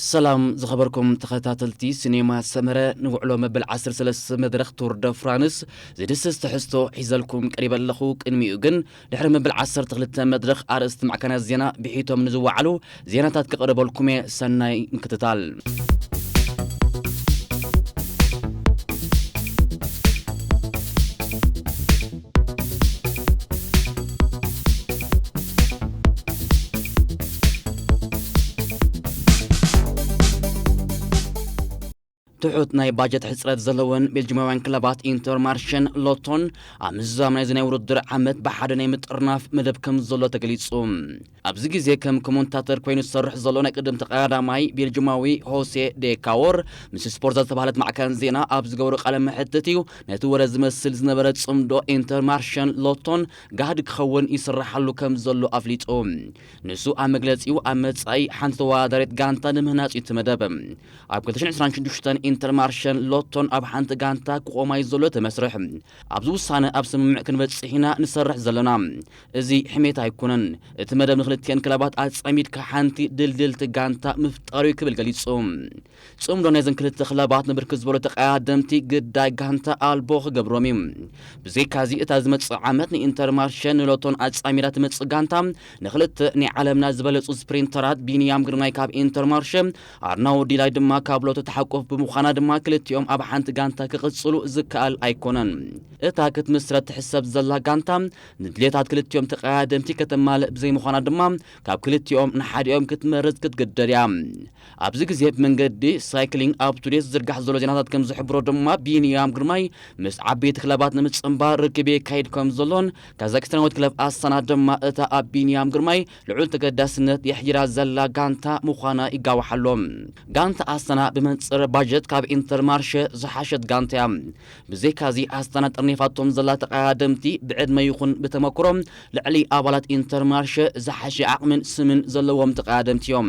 ሰላም ዝኸበርኩም ተኸታተልቲ ሲኔማ ሰመረ፣ ንውዕሎ መበል ዓሰርተ ሰለስተ መድረኽ ቱር ደ ፍራንስ ዝድስስ ትሕዝቶ ሒዘልኩም ቀሪበ ኣለኹ። ቅድሚኡ ግን ድሕሪ መበል ዓሰርተ ክልተ መድረኽ ኣርእስቲ ማዕከናት ዜና ብሒቶም ንዝወዓሉ ዜናታት ከቕርበልኩም እየ። ሰናይ ምክትታል። ትሑት ናይ ባጀት ሕጽረት ዘለወን ቤልጅማውያን ክለባት ኢንተርማርሸን ሎቶን ኣብ ምዝዛም ናይዚ ናይ ውድድር ዓመት ብሓደ ናይ ምጥርናፍ መደብ ከም ዘሎ ተገሊጹ። ኣብዚ ግዜ ከም ኮመንታተር ኮይኑ ዝሰርሕ ዘሎ ናይ ቅድም ተቐዳዳማይ ቤልጅማዊ ሆሴ ዴካዎር ምስ ስፖርት ዝተባህለት ማዕከን ዜና ኣብ ዝገበሮ ቃለ መሕትት እዩ ነቲ ወረ ዝመስል ዝነበረ ጽምዶ ኢንተርማርሸን ሎቶን ጋህዲ ክኸውን ይስራሓሉ ከም ዘሎ ኣፍሊጡ። ንሱ ኣብ መግለጺኡ ኣብ መጻኢ ሓንቲ ተወዳዳሪት ጋንታ ንምህናጽ እዩ እቲ መደብ። ኣብ ክልተ ሽሕን ዕስራን ሽዱሽተን ኢንተርማርሸን ሎቶን ኣብ ሓንቲ ጋንታ ክቖማ እዩ ዘሎ እቲ መስርሕ። ኣብዚ ውሳነ ኣብ ስምምዕ ክንበጽሕ ኢና ንሰርሕ ዘለና። እዚ ሕሜት ኣይኮነን። እቲ መደብ ንክልቲአን ክለባት ኣጸሚድካ ሓንቲ ድልድልቲ ጋንታ ምፍጣር እዩ ክብል ገሊጹ። ጽምዶ ናይዘን ክልተ ክለባት ንብርክት ዝበሉ ተቐዳደምቲ ግዳይ ጋንታ ኣልቦ ክገብሮም እዩ። ብዘይካዚ እታ ዝመጽእ ዓመት ንኢንተርማርሸ ንሎቶን ኣጻሚዳ ትመጽእ ጋንታ ንክልተ ናይ ዓለምና ዝበለጹ ስፕሪንተራት ቢንያም ግርማይ ካብ ኢንተርማርሸ፣ ኣርናውድ ዲላይ ድማ ካብ ሎቶ ተሓቁፍ ብምዃና ድማ ክልቲኦም ኣብ ሓንቲ ጋንታ ክቕጽሉ ዝከኣል ኣይኮነን። እታ ክትምስረት ትሕሰብ ዘላ ጋንታ ንድሌታት ክልቲኦም ተቐዳደምቲ ከተማልእ ብዘይምዃና ድማ ካብ ክልቲኦም ንሓዲኦም ክትመርጽ ክትግደድ እያ። ኣብዚ ግዜ ብመንገዲ ሳይክሊንግ ኣፕ ቱ ዴት ዝዝርጋሕ ዘሎ ዜናታት ከም ዝሕብሮ ድማ ቢንያም ግርማይ ምስ ዓበይቲ ክለባት ንምጽንባር ርክብ የካይድ ከም ዘሎን ካዛክስታናዊት ክለብ ኣስታና ድማ እታ ኣብ ቢንያም ግርማይ ልዑል ተገዳስነት የሕይራ ዘላ ጋንታ ምዃና ይጋዋሕ ኣሎ። ጋንታ ኣስታና ብመንጽር ባጀት ካብ ኢንተርማርሸ ዝሓሸት ጋንታ እያ። ብዘይካዚ ኣስታና ጠርኒፋቶም ዘላ ተቐዳደምቲ ብዕድመ ይኹን ብተመክሮ ልዕሊ ኣባላት ኢንተርማርሸ ዝሓሸ ዓቕምን ስምን ዘለዎም ተቐዳደምቲ እዮም።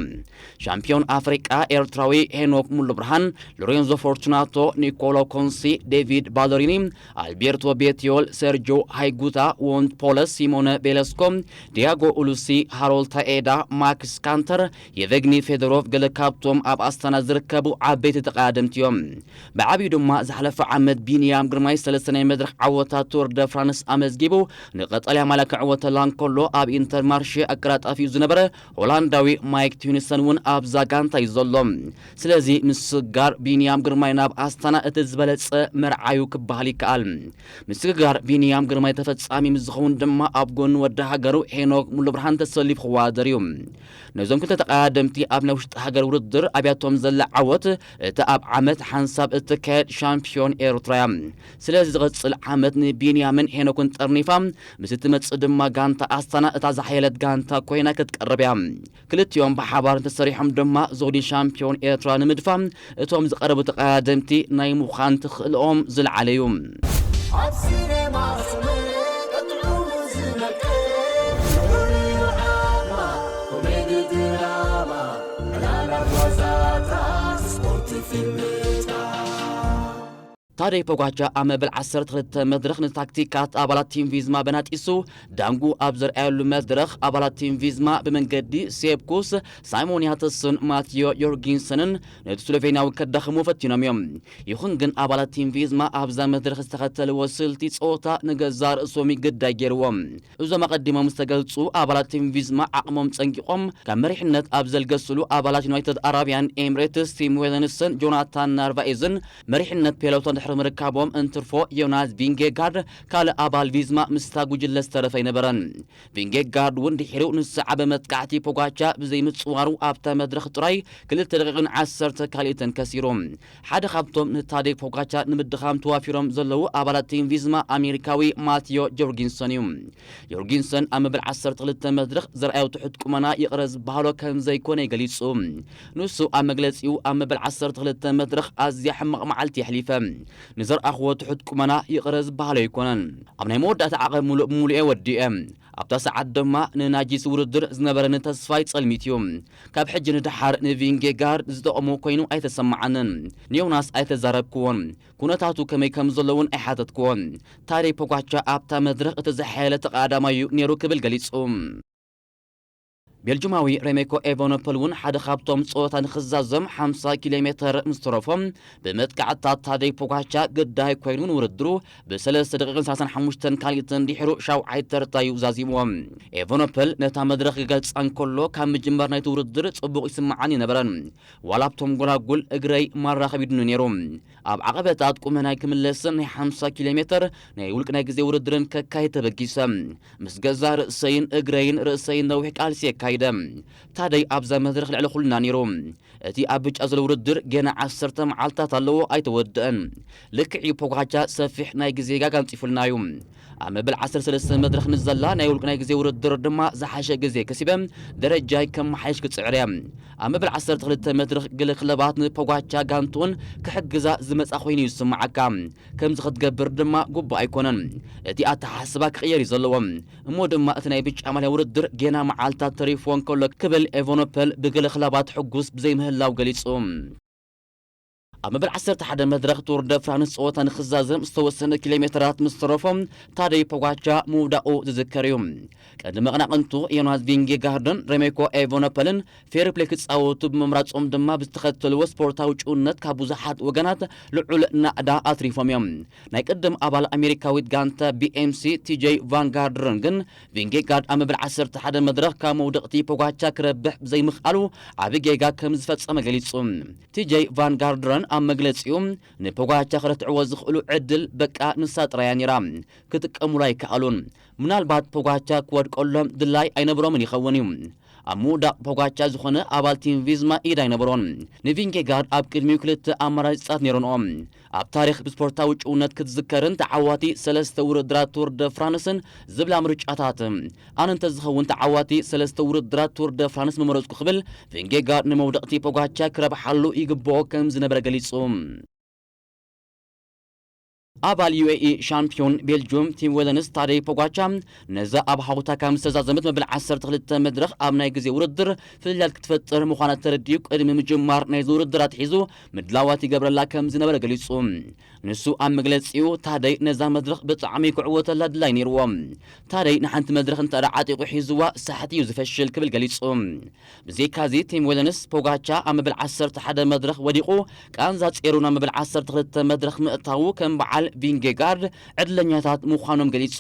ሻምፒዮን ኣፍሪቃ ኤርትራዊ ሄኖክ ሙሉብርሃን፣ ሎሬንዞ ፎርቱናቶ፣ ኒኮሎ ኮንሲ፣ ዴቪድ ባለሪኒ፣ ኣልቤርቶ ቤትዮል፣ ሰርጆ ሃይጉታ፣ ዎንት ፖለስ፣ ሲሞነ ቤለስኮ፣ ዲያጎ ኡሉሲ፣ ሃሮል ታኤዳ፣ ማክስ ካንተር፣ የቨግኒ ፌዶሮቭ ገለ ካብቶም ኣብ ኣስታና ዝርከቡ ዓበይቲ ተቐዳደምቲ እዮም። ብዓብዩ ድማ ዝሓለፈ ዓመት ቢንያም ግርማይ ሰለስተ ናይ መድረኽ ዓወታት ቱር ደ ፍራንስ ኣመዝጊቡ ንቐጠልያ ማልያ ክዕወተላ እንከሎ ኣብ ኢንተርማርሼ ኣቀላጣፊኡ ዝነበረ ሆላንዳዊ ማይክ ቲዩኒሰን እውን ኣብዛ ጋንታ እዩ ዘሎ። ስለዚ ምስጋር ቢንያም ግርማይ ናብ ኣስታና እቲ ዝበለጸ መርዓዩ ክበሃል ይከኣል። ምስግጋር ቢንያም ግርማይ ተፈጻሚ ምስ ዝኸውን ድማ ኣብ ጎኒ ወዲ ሃገሩ ሄኖክ ሙሉብርሃን ተሰሊፉ ክወዳደር እዩ። ነዞም ክልተ ተቐዳደምቲ ኣብ ናይ ውሽጢ ሃገር ውድድር ኣብያቶም ዘላ ዓወት እታ ኣብ ዓመት ሓንሳብ እትካየድ ሻምፒዮን ኤርትራ እያ። ስለዚ ዝቐጽል ዓመት ንቢንያምን ሄኖክን ጠርኒፋ ምስ እትመጽእ ድማ ጋንታ ኣስታና እታ ዝሓየለት ጋንታ ኮይና ክትቀርብ እያ። ክልቲኦም ብሓባር እንተሰሪሖም ድማ ዘውዲ ሻምፒዮን ኤርትራ ንምድፋ እቶም ዝቐረቡ ተቐዳደምቲ ናይ ምዃን ተኽእልኦም ዝለዓለ እዩ። ኣብ ሲኔማ ስምዒት ጥዑም ዝነቅል፣ ፍቕሪ ዓማ፣ ኮሜዲ ድራማ፣ ዕላላት ዋዛታት፣ ስፖርት ፊልምታት። ታደይ ፖጋቻ ኣብ መበል ዓሰርተ ክልተ መድረኽ ንታክቲካት ኣባላት ቲም ቪዝማ በናጢሱ ዳንጉ ኣብ ዘርኣየሉ መድረኽ ኣባላት ቲም ቪዝማ ብመንገዲ ሴፕኩስ፣ ሳይሞን ያተስን ማቲዮ ዮርጊንሰንን ነቲ ስሎቬንያዊ ከዳኽሙ ፈቲኖም እዮም። ይኹን ግን ኣባላት ቲም ቪዝማ ኣብዛ መድረኽ ዝተኸተልዎ ስልቲ ጸወታ ንገዛእ ርእሶም ይግዳይ ገይርዎም። እዞም ኣቐዲሞም ዝተገልጹ ኣባላት ቲም ቪዝማ ዓቕሞም ጸንቂቖም ካብ መሪሕነት ኣብ ዘልገስሉ ኣባላት ዩናይትድ ኣረብያን ኤምሬትስ ቲም ዌለንስን ጆናታን ናርቫኤዝን መሪሕነት ፔሎቶን ድሕሪ ምርካቦም እንትርፎ ዮናስ ቪንጌጋርድ ካልእ ኣባል ቪዝማ ምስታ ጉጅለ ዝተረፈ ኣይነበረን። ቪንጌጋርድ እውን ድሒሩ ንዝሰዓበ መጥቃዕቲ ፖጋቻ ብዘይምጽዋሩ ኣብታ መድረኽ ጥራይ ክልተ ደቂቕን ዓሰርተ ካልኢትን ከሲሩ። ሓደ ካብቶም ንታዴ ፖጋቻ ንምድኻም ተዋፊሮም ዘለዉ ኣባላት ቲም ቪዝማ ኣሜሪካዊ ማቲዮ ጆርጊንሰን እዩ። ዮርጊንሰን ኣብ መበል ዓሰርተ ክልተ መድረኽ ዘርኣዮ ትሑት ቁመና ይቕረ ዝበሃሎ ከም ዘይኮነ ገሊጹ። ንሱ ኣብ መግለጺኡ ኣብ መበል ዓሰርተ ክልተ መድረኽ ኣዝያ ሕማቕ መዓልቲ የሕሊፈ። ንዘርኣኽዎ ትሑት ቁመና ይቕረ ዝበሃሎ ኣይኮነን። ኣብ ናይ መወዳእታ ዓቐብ ምሉእ ብምሉእ እየ ወዲኤ። ኣብታ ሰዓት ድማ ንናጂስ ውድድር ዝነበረኒ ተስፋይ ጸልሚት እዩ። ካብ ሕጂ ንደሓር ንቪንጌጋርድ ዝጠቕሞ ኮይኑ ኣይተሰማዓንን። ንዮናስ ኣይተዛረብክዎን። ኩነታቱ ከመይ ከም ዘሎ እውን ኣይሓተትክዎን። ታዴ ፖጋቻ ኣብታ መድረኽ እቲ ዝሓየለ ተቐዳዳማይ እዩ ነይሩ ክብል ገሊጹ። ቤልጁማዊ ሬሜኮ ኤቨኖፐል እውን ሓደ ካብቶም ጸወታ ንኽዛዘም ሓምሳ ኪሎ ሜተር ምስ ተረፎ፣ ብመጥቃዕትታት ታደይ ፖጋቻ ግዳይ ኮይኑ ንውድድሩ ብሰለስተ ደቂቕን ሰላሳን ሓሙሽተን ካልኢትን ድሒሩ ሻውዓይ ተርታዩ ዛዚምዎ። ኤቨኖፐል ነታ መድረኽ ክገልጻ እንከሎ፣ ካብ ምጅማር ናይቲ ውድድር ጽቡቕ ይስምዓኒ ነበረን። ዋላ ኣብቶም ጎላጉል እግረይ ማራ ከቢዱኒ ነይሩ። ኣብ ዓቐበታት ቁመናይ ክምለስን ናይ ሓምሳ ኪሎ ሜተር ናይ ውልቂ ናይ ግዜ ውድድርን ከካይድ ተበጊሰ። ምስ ገዛ ርእሰይን እግረይን ርእሰይን ነዊሕ ቃልሲ የካይደ። ታደይ ኣብዛ መድረኽ ልዕሊ ኩልና ነይሩ። እቲ ኣብ ብጫ ዘሎ ውድድር ገና ዓሰርተ መዓልታት ኣለዎ፣ ኣይተወድአን። ልክዕ እዩ፣ ፖጋቻ ሰፊሕ ናይ ግዜ ጋግ ኣንጺፉልና እዩ። ኣብ መበል ዓሰርተ ሰለስተ መድረኽ ንዘላ ናይ ውልቂ ናይ ግዜ ውድድር ድማ ዝሓሸ ግዜ ከሲበ ደረጃይ ከመሓየሽ ክጽዕር እየ። ኣብ መበል ዓሰርተ ክልተ መድረኽ ገለ ክለባት ንፖጋቻ ጋንትኡን ክሕግዛ ዝመጻ ኮይኑ ይስምዓካ። ከምዚ ክትገብር ድማ ግቡእ ኣይኮነን። እቲ ኣተሓሳስባ ክቕየር እዩ ዘለዎ። እሞ ድማ እቲ ናይ ብጫ ማልያ ውድድር ጌና መዓልታት ተሪፍዎ እንከሎ ክብል ኤቨኖፐል ብገለ ክለባት ሕጉስ ብዘይምህላው ገሊጹ። ኣብ መበል ዓሰርተ ሓደ መድረኽ ቱር ደ ፍራንስ ጸወታ ንኽዛዘም ዝተወሰነ ኪሎ ሜተራት ምስ ተረፎ ታደይ ፖጋቻ ምውዳቑ ዝዝከር እዩ። ቅድሚ መቕናቕንቱ ዮናስ ቪንጌጋርድን ሬሜኮ ኤቨኖፐልን ፌር ፕሌይ ክጻወቱ ብምምራጾም ድማ ብዝተኸተልዎ ስፖርታዊ ጭውነት ካብ ብዙሓት ወገናት ልዑል ናእዳ ኣትሪፎም እዮም። ናይ ቅድም ኣባል ኣሜሪካዊት ጋንታ ቢ ኤም ሲ ቲ ጄይ ቫንጋርድርን ግን ቪንጌጋርድ ኣብ መበል ዓሰርተ ሓደ መድረኽ ካብ መውደቕቲ ፖጋቻ ክረብሕ ብዘይምኽኣሉ ዓቢ ጌጋ ከም ዝፈጸመ ገሊጹ። ቲ ጄይ ቫንጋርድረን ኣብ መግለጺኡ ንፖጋቻ ክረትዕዎ ዝኽእሉ ዕድል በቃ ንሳ ጥራያ ነይራ። ክጥቀሙሉ ኣይከኣሉን። ምናልባት ፖጋቻ ክወድቀሎም ድላይ ኣይነበሮምን ይኸውን እዩ። ኣብ ምውዳቕ ፖጋቻ ዝኾነ ኣባል ቲም ቪዝማ ኢድ ኣይነበሮን። ንቪንጌጋርድ ኣብ ቅድሚኡ ክልተ ኣማራጺታት ነይሮንኦ። ኣብ ታሪኽ ብስፖርታዊ ጭውነት ክትዝከርን ተዓዋቲ ሰለስተ ውድድራት ቱር ደ ፍራንስን ዝብላ ምርጫታት። ኣነ እንተዝኸውን ተዓዋቲ ሰለስተ ውድድራት ቱር ደ ፍራንስ ምመረጽኩ ክብል ቪንጌጋርድ ንመውደቕቲ ፖጋቻ ክረብሓሉ ይግብኦ ከም ዝነበረ ገሊጹ። ኣባል ዩ ኤ ኢ ሻምፒዮን ቤልጅዩም ቲም ዌለንስ ታደይ ፖጋቻ ነዛ ኣብ ሃውታ ካብ ዝተዛዘመት መበል ዓሰርተ ክልተ መድረኽ ኣብ ናይ ግዜ ውድድር ፍልልያት ክትፈጥር ምዃና ተረዲኡ ቅድሚ ምጅማር ናይዚ ውድድር ኣትሒዙ ምድላዋት ይገብረላ ከም ዝነበረ ገሊጹ። ንሱ ኣብ መግለጺኡ ታደይ ነዛ መድረኽ ብጣዕሚ ክዕወተላ ድላይ ነይርዎ። ታደይ ንሓንቲ መድረኽ እንተ ደኣ ዓጢቑ ሒዝዋ ሳሕቲ እዩ ዝፈሽል ክብል ገሊጹ። ብዘይካዚ ቲም ዌለንስ ፖጋቻ ኣብ መበል ዓሰርተ ሓደ መድረኽ ወዲቑ ቃንዛ ጼሩ ናብ መበል ዓሰርተ ክልተ መድረኽ ምእታዉ ከም በዓል ቪንጌጋርድ ዕድለኛታት ምዃኖም ገሊጹ።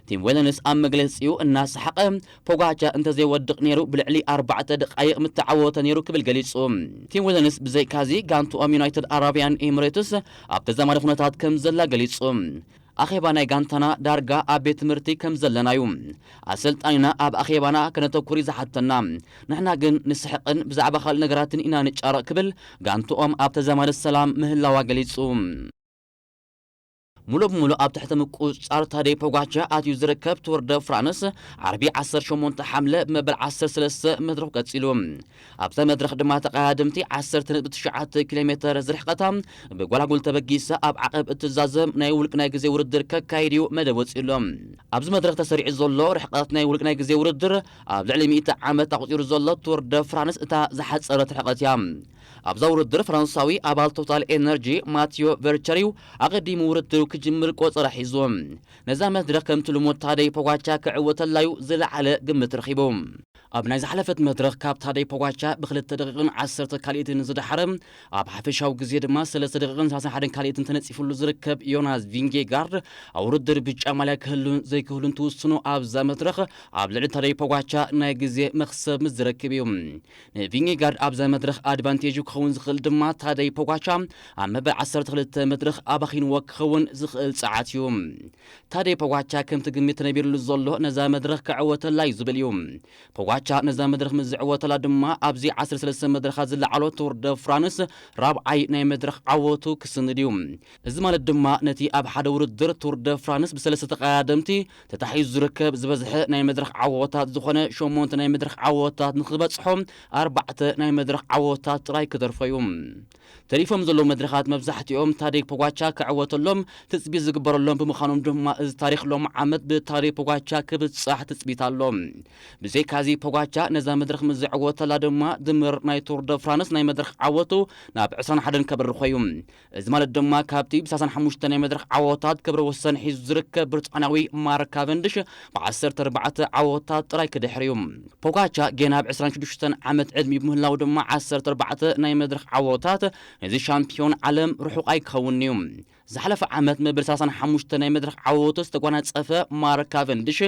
ቲም ዌለንስ ኣብ መግለጺኡ እናሰሓቐ ፖጋቻ እንተዘይወድቕ ነይሩ ብልዕሊ ኣርባዕተ ደቃይቕ ምተዓወተ ነይሩ ክብል ገሊጹ። ቲም ዌለንስ ብዘይካዚ ጋንትኦም ዩናይትድ ኣረቢያን ኤምሬትስ ኣብ ተዛማዲ ኩነታት ከም ዘላ ገሊጹ። ኣኼባ ናይ ጋንታና ዳርጋ ኣብ ቤት ትምህርቲ ከም ዘለና'ዩ። ኣሰልጣኒና ኣብ ኣኼባና ከነተኩር እዩ ዝሓተና። ንሕና ግን ንስሕቕን ብዛዕባ ካልእ ነገራትን ኢና ንጫረቕ ክብል ጋንትኦም ኣብ ተዛማዲ ሰላም ምህላዋ ገሊጹ። ሙሉእ ብሙሉእ ኣብ ትሕቲ ምቁጽጻር ታደይ ፖጋቻ ኣትዩ ዝርከብ ቱር ደ ፍራንስ ዓርቢ ዓሰርተ ሸሞንተ ሓምለ ብመበል ዓሰርተ ሰለስተ መድረኹ ቀጺሉ። ኣብዛ መድረኽ ድማ ተቐዳደምቲ ዓሰርተ ነጥቢ ትሽዓተ ኪሎ ሜተር ዝርሕቐታ ብጎላጉል ተበጊሳ ኣብ ዓቐብ እትዛዘም ናይ ውልቂ ናይ ግዜ ውድድር ከካይድ እዩ መደብ ወጺኡሎም። ኣብዚ መድረኽ ተሰሪዑ ዘሎ ርሕቐት ናይ ውልቂ ናይ ግዜ ውድድር ኣብ ልዕሊ ሚእቲ ዓመት ኣቑጺሩ ዘሎ ቱር ደ ፍራንስ እታ ዝሓጸረት ርሕቐት እያ። ኣብዛ ውድድር ፈረንሳዊ ኣባል ቶታል ኤነርጂ ማቲዮ ቨርቸር እዩ ኣቐዲሙ ውድድሩ ክጅምር ቆጸራ ሒዙ። ነዛ መድረኽ ከምቲ ልሙድ ታደይ ፖጋቻ ክዕወተላዩ ዝለዓለ ግምት ረኺቡ። ኣብ ናይ ዝሓለፈት መድረኽ ካብ ታደይ ፖጋቻ ብክልተ ደቂቕን ዓሰርተ ካልኢትን ዝደሓረ ኣብ ሓፈሻዊ ግዜ ድማ ሰለስተ ደቂቕን ሰላሳን ሓደን ካልኢትን ተነጺፍሉ ዝርከብ ዮናስ ቪንጌጋርድ ኣብ ውድድር ብጫ ማልያ ክህሉን ዘይክህሉን ትውስኖ ኣብዛ መድረኽ ኣብ ልዕሊ ታደይ ፖጋቻ ናይ ግዜ መኽሰብ ምስ ዝረክብ እዩ። ንቪንጌጋርድ ኣብዛ መድረኽ ኣድቫንቴጁ ክኸውን ዝኽእል ድማ ታደይ ፖጋቻ ኣብ መበል ዓሰርተ ክልተ መድረኽ ኣባኺንዎ ክኸውን ዝኽእል ጸዓት እዩ። ታደይ ፖጋቻ ከምቲ ግምት ተነቢርሉ ዘሎ ነዛ መድረኽ ክዕወተላ እዩ ዝብል እዩ። ፖጋቻ ነዛ መድረኽ ምስ ዝዕወተላ ድማ ኣብዚ ዓሰርተ ሰለስተ መድረኻት ዝለዓሎ ቱር ደ ፍራንስ ራብዓይ ናይ መድረኽ ዓወቱ ክስንድ እዩ። እዚ ማለት ድማ ነቲ ኣብ ሓደ ውድድር ቱር ደ ፍራንስ ብሰለስተ ተቐዳደምቲ ተታሒዙ ዝርከብ ዝበዝሐ ናይ መድረኽ ዓወታት ዝኾነ ሸሞንተ ናይ መድረኽ ዓወታት ንኽበጽሖ ኣርባዕተ ናይ መድረኽ ዓወታት ጥራይ ክተርፎ እዩ። ተሪፎም ዘለዉ መድረኻት መብዛሕትኦም ታደይ ፖጋቻ ክዕወተሎም ትጽቢት ዝግበረሎም ብምዃኖም ድማ፣ እዚ ታሪኽ ሎም ዓመት ብታደይ ፖጋቻ ክብጻሕ ትጽቢት ኣሎ። ብዘይካዚ፣ ፖጋቻ ነዛ መድረኽ ምስ ዘዕወተላ ድማ፣ ድምር ናይ ቱር ደ ፍራንስ ናይ መድረኽ ዓወቱ ናብ ዕስራን ሓደን ከብርኾ እዩ። እዚ ማለት ድማ፣ ካብቲ ብ ሰላሳን ሓሙሽተ ናይ መድረኽ ዓወታት ክብረ ወሰን ሒዙ ዝርከብ ብሪጣንያዊ ማርክ ካቨንድሽ ብ ዓሰርተ ኣርባዕተ ዓወታት ጥራይ ክድሕር እዩ። ፖጋቻ ገና ኣብ ዕስራን ሽዱሽተን ዓመት ዕድሚኡ ብምህላው ድማ፣ ዓሰርተ ኣርባዕተ ናይ መድረኽ ዓወታት ነዚ ሻምፒዮን ዓለም ርሑቕ ኣይክኸውን እዩ። ዝሓለፈ ዓመት መበል ሰላሳን ሓሙሽተ ናይ መድረኽ ዓወቱ ዝተጓናጸፈ ማርክ ካቨንድሽ፣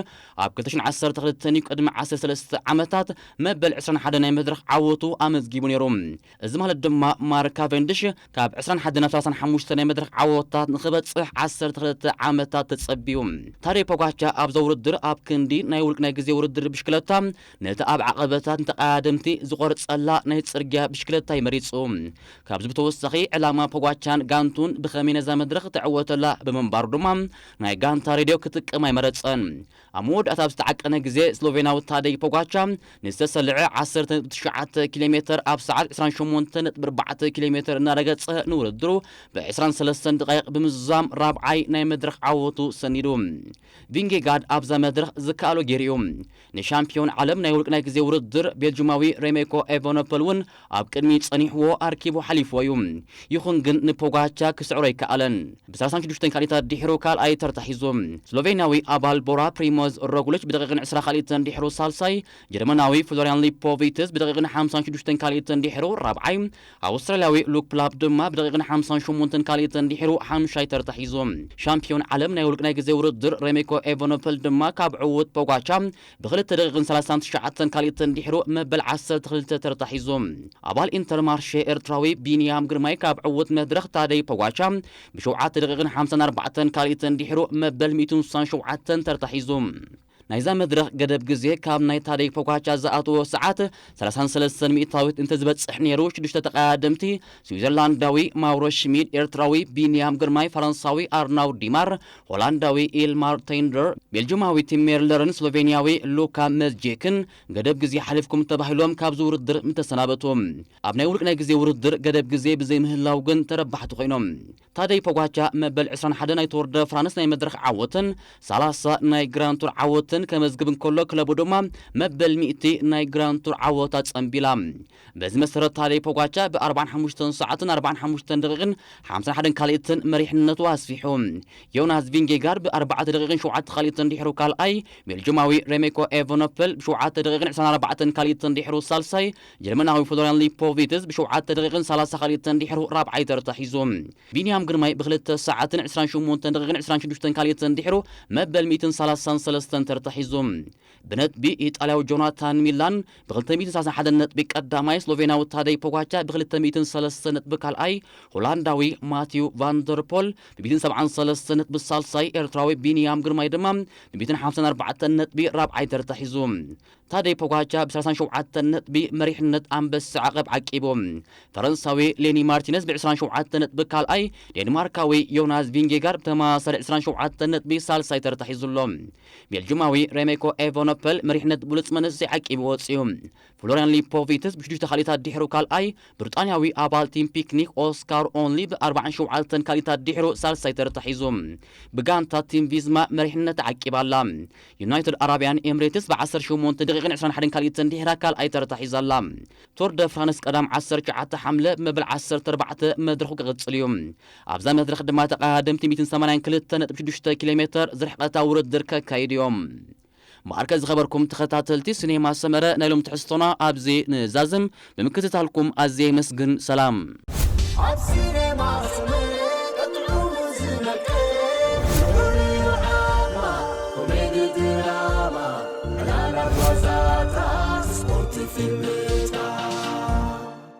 ኣብ ክልተ ሽሕን ዓሰርተ ክልተን እዩ ቅድሚ ዓሰርተ ሰለስተ ዓመታት መበል ዕስራን ሓደን ናይ መድረኽ ዓወቱ ኣመዝጊቡ ነይሩ። እዚ ማለት ድማ፣ ማርክ ካቨንድሽ ካብ ዕስራን ሓደን ናብ ሰላሳን ሓሙሽተን ናይ መድረኽ ዓወታት ንኽበጽሕ ዓሰርተ ክልተ ዓመታት ተጸቢዩ። ታደይ ፖጋቻ ኣብዛ ውድድር ኣብ ክንዲ ናይ ውልቅ ናይ ግዜ ውድድር ብሽክለታ፣ ነቲ ኣብ ዓቐበታት ንተቐዳደምቲ ዝቖርጸላ ናይ ጽርግያ ብሽክለታ እዩ መሪጹ። ካብዚ ብተወሳኺ፣ ዕላማ ፖጋቻን ጋንቱን ብኸመይ ነዛ መድረኽ ትዕወተላ ብምንባሩ ድማ፣ ናይ ጋንታ ሬድዮ ክጥቀም ኣይመረጸን። ኣብ መወዳእታ ኣብ ዝተዓቀነ ግዜ፣ ስሎቬናዊ ታደይ ፖጋቻ ንዝተሰልዐ ዓሰርተ ነጥቢ ትሽዓተ ኪሎ ሜተር ኣብ ሰዓት ዕስራን ሸሞንተን ነጥቢ ኣርባዕተ ኪሎ ሜተር እናረገጸ፣ ንውድድሩ ብ ዕስራን ሰለስተን ደቃይቕ ብምዝዛም ራብዓይ ናይ መድረኽ ዓወቱ ሰኒዱ። ቪንጌጋርድ ኣብዛ መድረኽ ዝከኣሎ ገይሩ እዩ። ንሻምፒዮን ዓለም ናይ ውልቅ ናይ ግዜ ውድድር ቤልጅማዊ ሬሜኮ ኤቨኖፐል እውን ኣብ ቅድሚ ጸኒሕዎ ኣርኪቡ ሓሊፍዎ እዩ። ይኹን ግን ንፖጋቻ ክስዕሮ ኣይከኣለን። ብ30 ካልኢታት ድሕሩ ካልኣይ ተርታ ሒዙ። ስሎቬንያዊ ኣባል ቦራ ፕሪሞዝ ሮግሊች ብደቂቕን ዕስራ ካልኢትን ድሕሩ ሳልሳይ፣ ጀርመናዊ ፍሎሪያን ሊፖቪትስ ብደቂቕን ሓምሳን ሽዱሽተን ካልኢትን ድሕሩ ራብዓይ፣ ኣውስትራልያዊ ሉክ ፕላፕ ድማ ብደቂቕን ሓምሳን ሸሞንተን ካልኢትን ድሕሩ ሓምሻይ ተርታ ሒዙ። ሻምፒዮን ዓለም ናይ ውልቅ ናይ ግዜ ውድድር ሬሜኮ ኤቨኖፐል ድማ ካብ ዕዉት ፖጋቻ ብክልተ ደቂቕን ሰላሳን ትሽዓተን ካልኢትን ድሕሩ መበል ዓሰርተ ክልተ ተርታ ሒዙ። ኣባል ኢንተርማርሼ ኤርትራዊ ቢንያም ግርማይ ካብ ዕዉት መድረኽ ታደይ ፖጋቻ ብሸውዓተ ደቂቕን ሓምሳን ኣርባዕተን ካልኢትን ድሕሩ መበል ሚእትን ስሳን ሸውዓተን ተርታ ሒዙ። ናይዛ መድረኽ ገደብ ግዜ ካብ ናይ ታደይ ፖጋቻ ዝኣተዎ ሰዓት ሰላሳን ሰለስተን ሚእታዊት እንተዝበጽሕ ነይሩ፣ ሽዱሽተ ተቐዳደምቲ፣ ስዊዘርላንዳዊ ማውሮ ሽሚድ፣ ኤርትራዊ ቢንያም ግርማይ፣ ፈረንሳዊ ኣርናውድ ዲማር፣ ሆላንዳዊ ኢልማር ቴንደር፣ ቤልጅማዊ ቲም ሜርለርን ስሎቬንያዊ ሉካ መዝጄክን ገደብ ግዜ ሓሊፍኩም ተባሂሎም ካብዚ ውድድር ምተሰናበቱ። ኣብ ናይ ውልቅ ናይ ግዜ ውድድር ገደብ ግዜ ብዘይምህላው ግን ተረባሕቲ ኮይኖም። ታደይ ፖጋቻ መበል ዕስራን ሓደን ናይ ቱር ደ ፍራንስ ናይ መድረኽ ዓወትን ሰላሳ ናይ ግራንድ ቱር ዓወትን ከመዝግብ እንከሎ፣ ክለቡ ድማ መበል ሚእቲ ናይ ግራንድ ቱር ዓወታ ጸንቢላ። በዚ መሰረት፣ ታደይ ፖጋቻ ብ ኣርባዓን ሓሙሽተን ሰዓትን ኣርባዓን ሓሙሽተን ደቂቕን ሓምሳን ሓደን ካልኢትን መሪሕነቱ ኣስፊሑ። ዮናስ ቪንጌጋርድ ብ ኣርባዕተ ደቂቕን ሸውዓተ ካልኢትን ድሕሩ ካልኣይ፣ ቤልጅማዊ ሬሜኮ ኤቨኖፐል ብሸውዓተ ደቂቕን ዕስራን ኣርባዕተን ካልኢትን ድሕሩ ሳልሳይ፣ ጀርመናዊ ፍሎሪያን ሊፖቪትስ ብሸውዓተ ደቂቕን ሰላሳ ካልኢትን ድሕሩ ራብዓይ ተርታ ሒዙ። ቢንያም ግርማይ ብክልተ ሰዓትን ዕስራን ሸሞንተን ደቂቕን ዕስራን ሽዱሽተን ካልኢትን ድሕሩ መበል ሚእትን ሰላሳን ሰለስተን ተርታ ሒዙ። ብነጥቢ ኢጣልያዊ ጆናታን ሚላን ብ ክልተ ሚእትን ሰላሳን ሓደን ነጥቢ ቀዳማይ፣ ስሎቬናዊ ታደይ ፖጋቻ ብ ክልተ ሚእትን ሰለስተን ነጥቢ ካልኣይ፣ ሆላንዳዊ ማቲው ቫንደርፖል ብ ሚእትን ሰብዓን ሰለስተን ነጥቢ ሳልሳይ፣ ኤርትራዊ ቢንያም ግርማይ ድማ ብ ሚእትን ሓምሳን ኣርባዕተን ነጥቢ ራብዓይ ተርታ ሒዙ። ታደይ ፖጋቻ ብ ሰላሳን ሸውዓተን ነጥቢ መሪሕነት ኣንበሳ ዓቐብ ዓቂቡ። ፈረንሳዊ ሌኒ ማርቲነዝ ብ ዕስራን ሸውዓተን ነጥቢ ካልኣይ፣ ዴንማርካዊ ዮናስ ቪንጌጋርድ ብተመሳሳሊ ዕስራን ሸውዓተን ነጥቢ ሳልሳይ ተርታ ሒዙ ኣሎ። ቤልጅማዊ ሬሜኮ ኤቨኖፐል መሪሕነት ብሉጽ መንእሰይ ዓቂቡ ወጺኡ። ፍሎሪያን ሊፖቪትስ ብሽዱሽተ ካልኢታት ድሕሩ ካልኣይ፣ ብሪጣንያዊ ኣባል ቲም ፒክኒክ ኦስካር ኦንሊ ብ ኣርባዓን ሸውዓተን ካልኢታት ድሕሩ ሳልሳይ ተርታ ሒዙ። ብጋንታ ቲም ቪዝማ መሪሕነት ዓቂባ ኣላ። ዩናይትድ ኣረብያን ኤምሬትስ ብ ዓሰርተ ሸሞንተ ደቂቕን ዕስራን ሓደን ካልኢትን ድሕራ ካልኣይ ተርታ ሒዛ ኣላ። ቱር ደ ፍራንስ ቀዳም ዓሰርተ ትሽዓተ ሓምለ ብመበል ዓሰርተ ኣርባዕተ መድረኹ ክቕጽል እዩ። ኣብዛ መድረኽ ድማ ተቐዳደምቲ ሚእትን ሰማንያን ክልተ ነጥቢ ሽዱሽተ ኪሎ ሜተር ዝርሕቐታ ውድድር ከካይዱ እዮም። ማርከ ዝኸበርኩም ተኸታተልቲ ሲኔማ ሰመረ፣ ናይ ሎም ትሕዝቶና ኣብዚ ንዛዝም። ብምክትታልኩም ኣዝየ የመስግን። ሰላም። ኣብ ሲኔማ ሰመረ ጥዑሙ ዝመልከ፣ ፍቕሪ ዓማ፣ ኮሜዲ ድራማ፣ ዕላላት ዋዛታት፣ ስፖርት ፊልም፣